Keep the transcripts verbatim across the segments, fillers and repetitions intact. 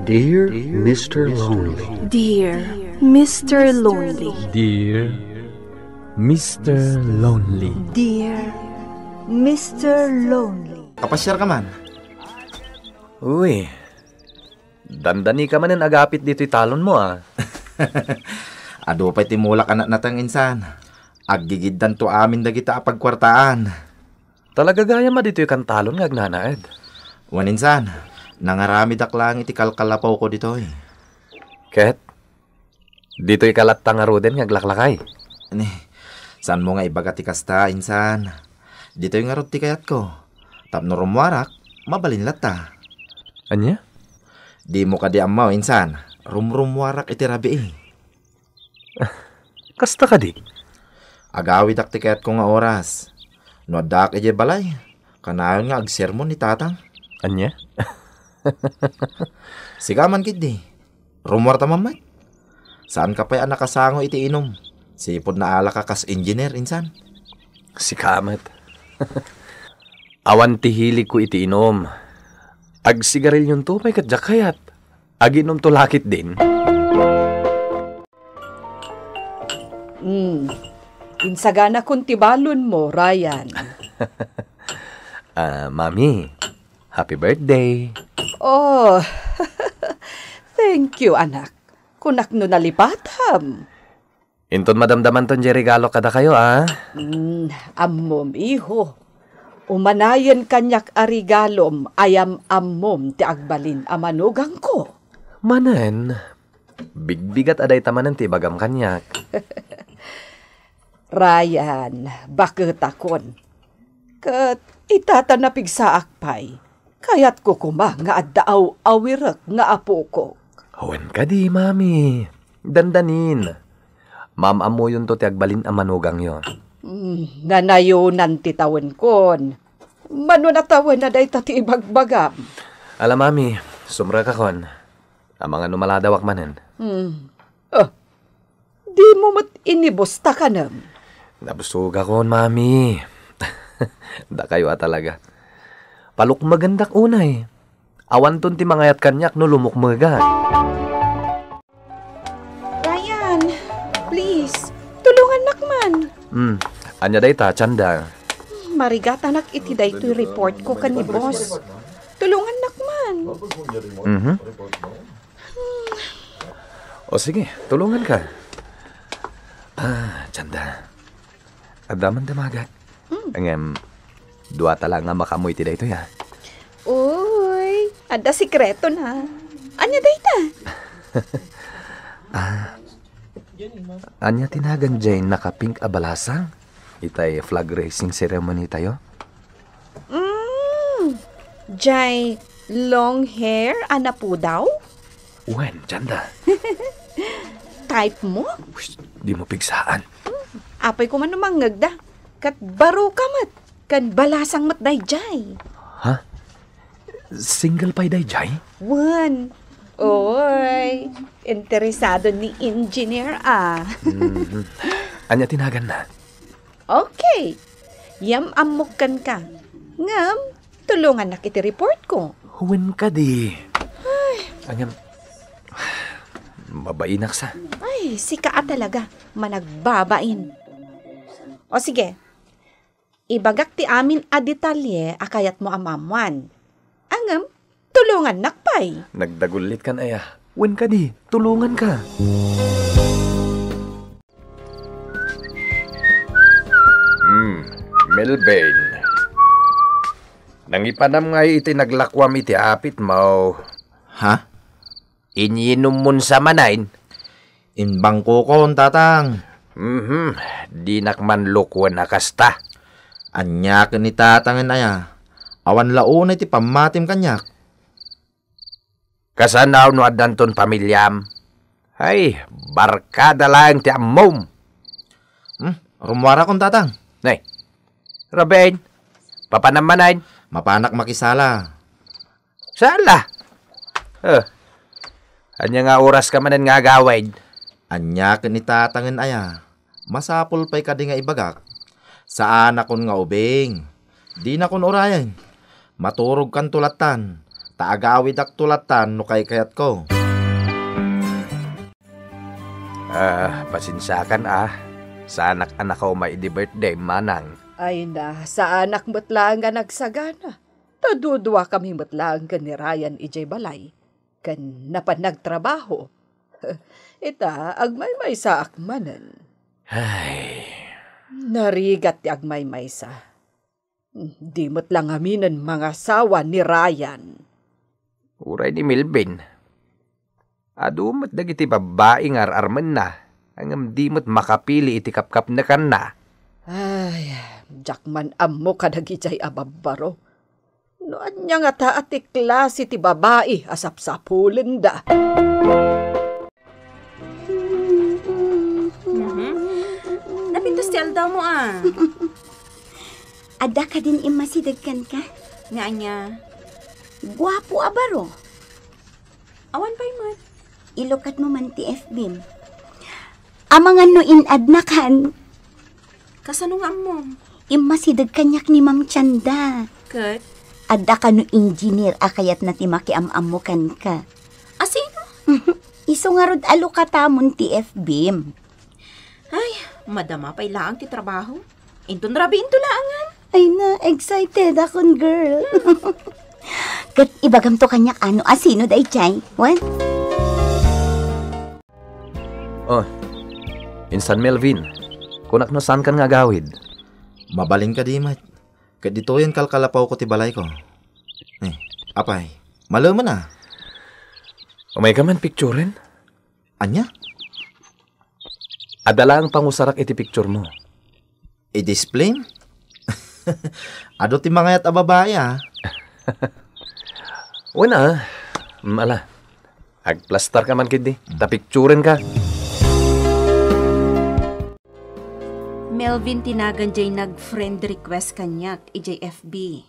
Dear Mister Lonely. Dear Mister Lonely. Dear Mister Lonely. Dear Mister Lonely. Kapasiar ka man? Uy, dandani ka manen agapit ditoy talon mo, ah. Adu pay ti mulak a natnateng insan. Aggigiddanto amin dagita a pagkuartaan. Talaga gayam a ditoy kan talon nga agnanaed. Wen insan, nangaramidak laeng iti kalkalapawko ditoy. Ket, ditoy ka latta ngaruden nga aglaklakay? Ni, saanmo nga ibaga ti kasta, insan. Ditoy ngarud ti kayatko. Tapno rummuarak, mabalin latta. Ania? Dimo kadi ammo, insan. Rumrummuarak iti rabii. Kasta kadi? Agawidak ti kayatko nga oras. No addaak idiay balay, kanayon nga agsermon ni Tatang. Ania? Sika man ketdi. Rummuarta man met. Saanka pay a nakasango iti inum. Sipud naalaka kas engineer, insan. Sika met. Awan ti hiligko iti inum. Agsigarilyonto pay ket diak kayat. Aginomto la ketdin. Hmm. Insaganakon ti balonmo, Ryan. Ah, Mami, happy birthday. Oh, thank you, anak. Kunak no nalipatam. Inton madamdamanton diay regalo kadakayo, ah. Hmm, ammom, iho. Umanayen kaniak a regalom, ayam-ammom ti agbalin a manugangko. Manen, bigbigat a dayta manen ti ibagam kaniak. Ryan, baketakon. Ket ita ta napigsaak pay, kayatko koma nga adda aw-awirek nga apokok. Wen kadi, Mami. Dandanin. Maam-ammoyonto ti agbalin a manugangyo. Hmm, nanayonan ti tawenkon. Mano natawen a dayta ti ibagbagam? Ala, Mami, sumrekakon. Amangan no maladawak manen. Hmm. Oh, dimo met inibus ta kanem? Nabusogakon, Mami. Dakayo a talaga. Palukmegendak unay. Awanton ti mangayat kaniak no lumukmegan. Ryan, please, tulongannak man. Hmm, ania dayta, Chanda? Marigatanak iti daytoy report ko ken ni boss. Tulongannak man. Mhm. O sige, tulonganka. Ah, Chanda. Adda man damagak. Mm. Ngem, duata la nga makaammo iti daytoy, ah. Uy, adda sekretona. Ania dayta? Ah, ania ti nagan diay naka-pink a balasang? Itay flag raising ceremony tayo? Mm, jay long hair a napudaw? Wen, Chanda. Type mo? Ush, dimo pigsaan. Apay ko man no mangngegda. Ket baro ka met, ken balasang met dayjay. Ha? Single pay dayjay? Wen. Oy, interesado ni engineer, ah. Mhm. Ania ti naganna? Okay. Yam-ammok kenka. Ngem, tulongannak iti report ko. Wen kadi. Ay. Ngem, mabainak sa. Ay, sika a talaga. Managbabain. O sige, ibagak ti amin a detalye a kayatmo a maammuan. Ngem, tulongannak pay. Nagdagullit kan aya. Wen kadi, tulonganka. Hmm, Melvin. Nangipanam ngay iti naglakuam iti apitmo. Ha? Inyinummon sa manen? Imbangkokon, Tatang. Mhm, dinak man lukwen a kasta. Ania ken ni Tatangen aya? Awan la unay ti pammatim kaniak. Kasano no addanton pamiliam? Ay, barkada laeng ti ammom. Hmm, rummuarakon, Tatang. Nay, Ruben, papanam manen? Mapanak makisala. Sala? Eh, ania nga oras ka manen nga agawid? Ania ken ni Tatangen aya? Masapul pay kadi nga ibagak? Saanakon nga ubing. Dinakon urayen. Maturogkanto lattan. Ta agawidakto latan no kaykayatko. Ah, pasensiakan, ah. Saanak a nakauma idi birthday, manang. Ay na, saanak met laeng nga nagsagana. Ta duduakami met laeng ken ni Ryan idiay balay. Ken napan nagtrabaho. Ita, agmaymaysaak manen. Ay. Narigat ti agmaymaysa. Di met la ngaminen mangasawa ni Ryan. Uray ni Melvin. Adu met dagiti babbai nga ar-armenna, ngem di met makapili iti kapkapnekanna. Ay, diak man ammo kadagijay a babbaro. No ania ngata a ti klase ti babai a sapsapulenda. Mhm. Napintas ti aldawmo, ah. Adda kadin immasideg kenka? Nga ania? Guapo a baro. Awan pay met. Ilukatmo man ti F B-m. Amangan no in-add-nakan. Kasano nga ammom? Immasideg kaniak ni Ma'am Chanda. Ket? Adda kano engineer a kayatna ti makiam-ammo kenka. A sino? Isu ngarud a lukatamon ti F B-m. Ay, madama pay laeng ti trabaho. Inton rabiinto laengen. Ay na, excited akon, girl. Ket ibagamto kaniak ano a sino daydiay, wen? Oh, insan Melvin. Kunak no saankan nga agawid. Mabalin kadi met. Ket ditoyen kalkalapawko ti balayko. Eh, apay, malemen a. Umayka man picturen? Ania? Adda laeng pangusarak iti picturemo. I-display? Adu ti mangayat a babai, ah. Wen, ah. Mm, ala. Agplastarka man ketdi. Ta picturenka. Melvin ti nagan jay nag-friend request kaniak idiay F B.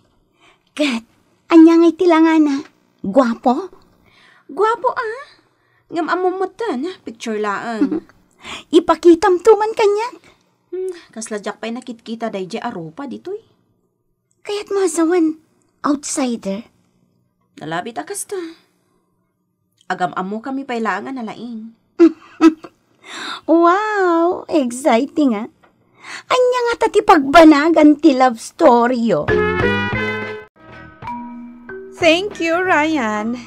Ket, ania ngay ti langana? Guapo? Guapo, ah. Ngem ammom metten, picture laeng. Ipakitamto man kaniak. Hmm, kasla diak pay nakitkita daydiay a rupa ditoy. Kayatmo a sawen, outsider? Nalabit a kasta. Agam-ammokami pay laeng a nalaing. Wow, exciting, ah. Ania ngata ti pagbanagan ti love story-yo? Thank you, Ryan.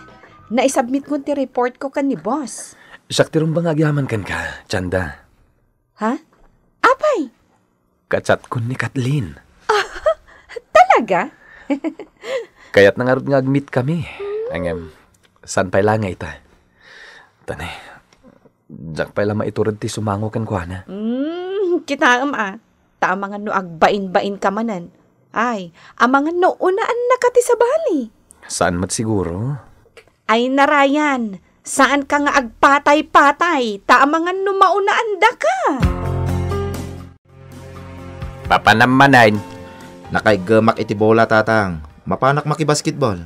Naisubmit-kon ti report ko ken ni boss. Siak ti rumbeng nga agyaman kenka, Chanda. Ha? Apay? Ka-chat-kon ni Kathleen. Talaga? Kayatna ngarud nga agmeet-kami. Ngem, saan pay la nga ita? Tani, diak pay la maitured ti sumango kenkuana. Hmm, kitaem a. Ta amangan no agbain-bainka manen. Ay, amangan no unaannaka ti sabali. Saan met siguro? Ay, na, Ryan, saanka nga agpatay-patay, ta amangan no maunaandaka. Papanam manen. Nakaiggemak iti bola, Tatang. Mapanak makibasketball.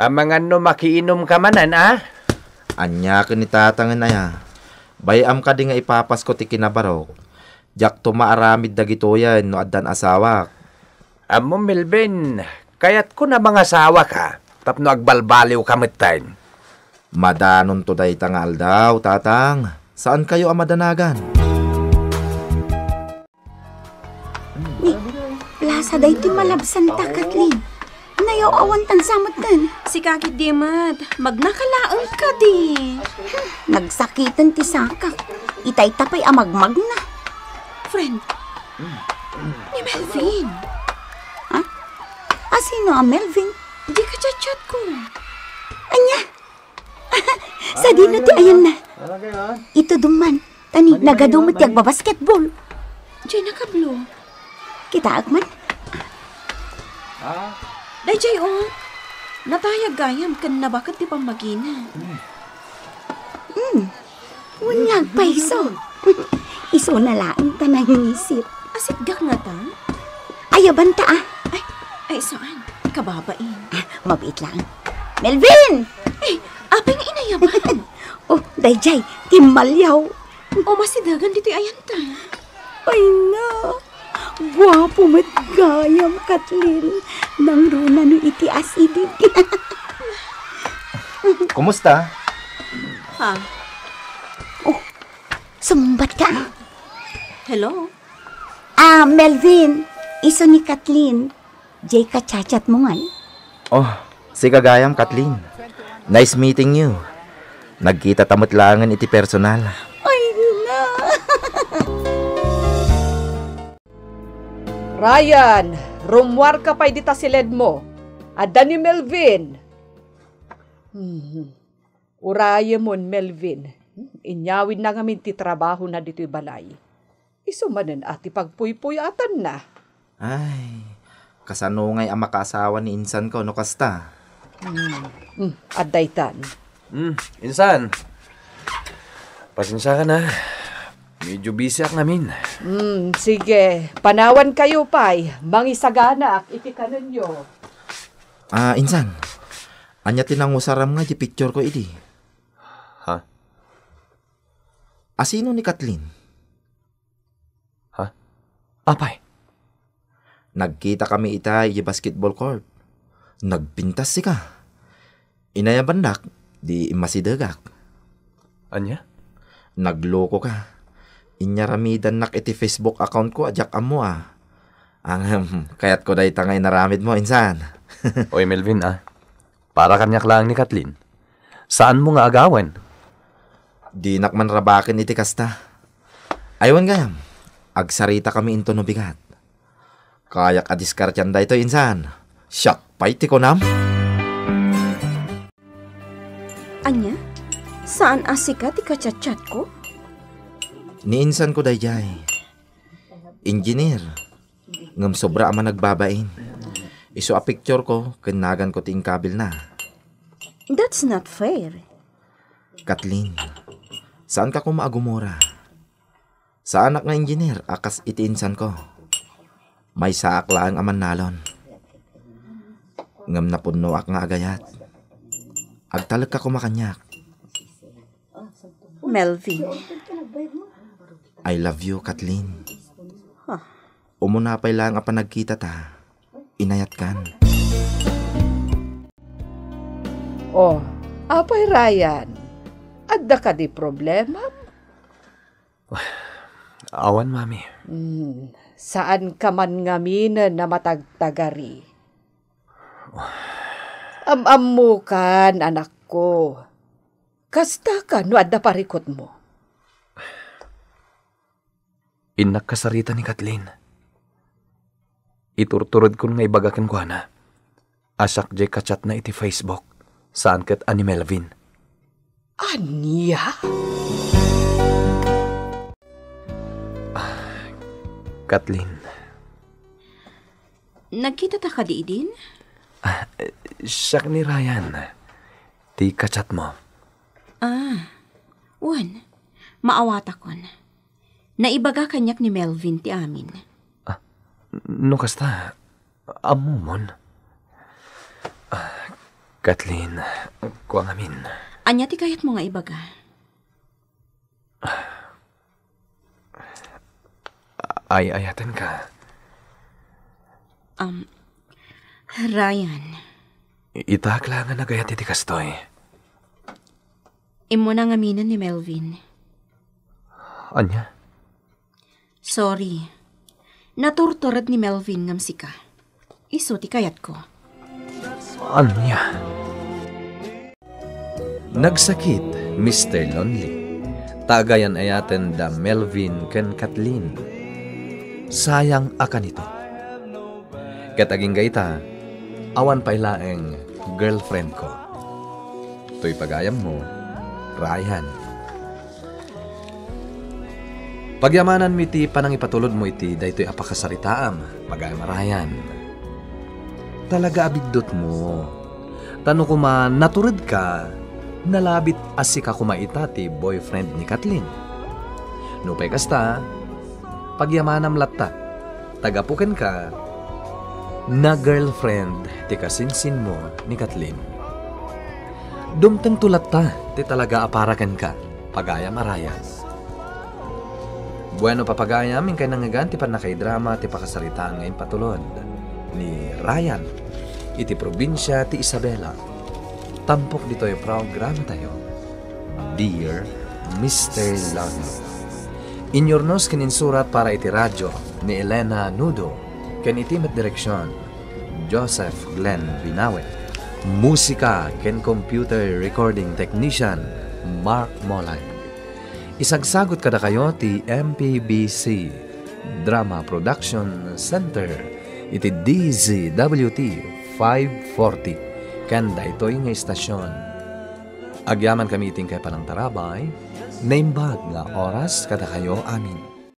Amangan no makiinumka manen, a? Ania ken ni Tatangen aya? Bay-am kadi nga ipapasko ti kinabarok? Diakto maaramid dagitoyen no addan asawak. Ammom, Melvin, kayatko a mangasawaka tapno agbalbaliwka metten. Madanonto dayta nga aldaw, Tatang. Saankayo a madanagan? Ni, lasa daytoy malabsanta, Kathleen. Nayaw-awan tan sa metten. Sika ketdi met, magna ka laeng kadi. Hmm, nagsakiten ti sakak. Itay ta pay a magmagna. Friend, ni Melvin. Ha? A, sino a Melvin? Di ka chat-chat ko. Ania? Sadino ti ayanna? Itudom man. Tani, nagadu met ti agbabasketball. Jay, nakablo. Kitaek man. Dayjay, o. Natayag gayam ken nabaket ti pammagina. Hmm. Wen nga agpayso. Isuna laeng ta nangisip. Asitgak ngata? Ayabanta, a. Ay, ay, saan? Kababain. A, mabiit laeng. Melvin! Ay, apay nga inayaban? O, dayjay, timmaliaw. O, masidagan ditoy ayanta. Ay na, guapo met gayam, Kathleen. Nangruna no iti asideg. Kumusta? Ha? Oh, sumbat ka? Hello? Ah, Melvin, isu ni Kathleen. Jay ka chat-chat mo ngan? Oh, si gagayam, Kathleen. Nice meeting you. Nagkita ta met laengen iti personal. Ay, na. Ryan, rummuar ka pay dita siledmo. Adda ni Melvin. Hmm. Urayemon, Melvin. Inyawidna ngamin ti trabahona ditoy balay. Isu manen a ti pagpuypuyatanna. Ay, kasano ngay a makaasawa ni insanko no kasta? Hmm. Hmm. Adda itan. Hmm, insan. Pasensiakan a. Medyo busy ak ngamin. Hmm, sige. Panawankayo pay. Mangisaganaak iti kanenyo. Ah, insan. Ania ti nangusaram nga di picture ko idi? Ha? Asino ni Kathleen? Ha? Apay? Nagkita kami ita iti basketball court. Nagpintas sika. Inayabannak, di immasidegak. Ania? Nagloko ka. Inyaramidannak iti Facebook account ko a diak ammo a. Ang, kayatko dayta nga inaramidmo, insan. Oy, Melvin, ah. Para kaniak laeng ni Kathleen. Saanmo nga agawen? Dinak man rabaken iti kasta. Ay, wen gayam, agsarita kami intono bigat. Kayak a diskartian daytoy, insan. Siak pay ti kunam? Ania? Saan a sika ti kachatchatko? Ni insanko daydiay. Engineer. Ngem sobra a managbabain. Isu a picture ko ken naganko ti inkabilna. That's not fair. Kathleen, saanka koma a gumura. Saanak nga engineer a kas iti insanko. Maysaak laeng a mannalon. Ngem napunnoak nga agayat. Agtalekka koma kaniak. Melvin. I love you, Kathleen. Huh. Umuna pay laeng a panagkitata, inayatkan. Oh, apay, Ryan? Adda kadi problema? Awan, Mami. Hmm, saan ka man ngamin a matagtagari? Am-ammokan, anakko. Kasta ka no adda parikutmo. Innak kasarita ni Kathleen. Iturturedkon nga ibaga kenkuana a siak jay kachatna iti Facebook, saan ket a ni Melvin. Ania? Ah, Kathleen. Nagkitata kadi idin? Ah, siak ni Ryan, ti kachatmo. Ah, wen, maawatakon. Naibaga kaniak ni Melvin ti amin. Ah, no kasta, ammomon. Ah, Kathleen, kua ngamin. Ania ti kayatmo nga ibaga? Ay-ayatenka. Um, Ryan. Itaak laeng a nagayat iti kastoy. Immuna ngaminen ni Melvin. Ania? Sorry. Naturtured ni Melvin ngem sika. Isu ti kayatko. Ania? Nagsakit, Mister Lonely. Ta agayan-ayaten da Melvin ken Kathleen. Sayang a kanito. Ket agingga ita, awan pay laeng girlfriend ko. Toy pagayammo, Ryan. Pagyamananmi ti panangipatulodmo iti daytoy a pakasaritaam, pagayam a Ryan. Talaga a biddutmo. Ta no koma naturedka, nalabit a sika koma ita ti boyfriend ni Kathleen. Nupay kasta, pagyamanam latta. Ta gapu kenka, na-girlfriend ti kasinsinmo ni Kathleen. Dumtengto latta ti talaga a para kenka, pagayam a Ryan. Bueno, papagayam, inkay nangngegan ti pannakaidrama ti pakasaritaan nga impatulod ni Ryan iti probinsia ti Isabela. Tampok ditoy programatayo, Dear Mister Love. Inyurnos ken insurat para iti radyo ni Elena Nudo ken iti met direksion, Joseph Glenn Binawe. Musika ken computer recording technician, Mark Molay. Isagsagot kadakayo ti M P B C Drama Production Center iti D Z W T five forty ken daytoy nga istasyon. Agyamankami iti inkay panangtarabay, naimbag nga oras kadakayo amin.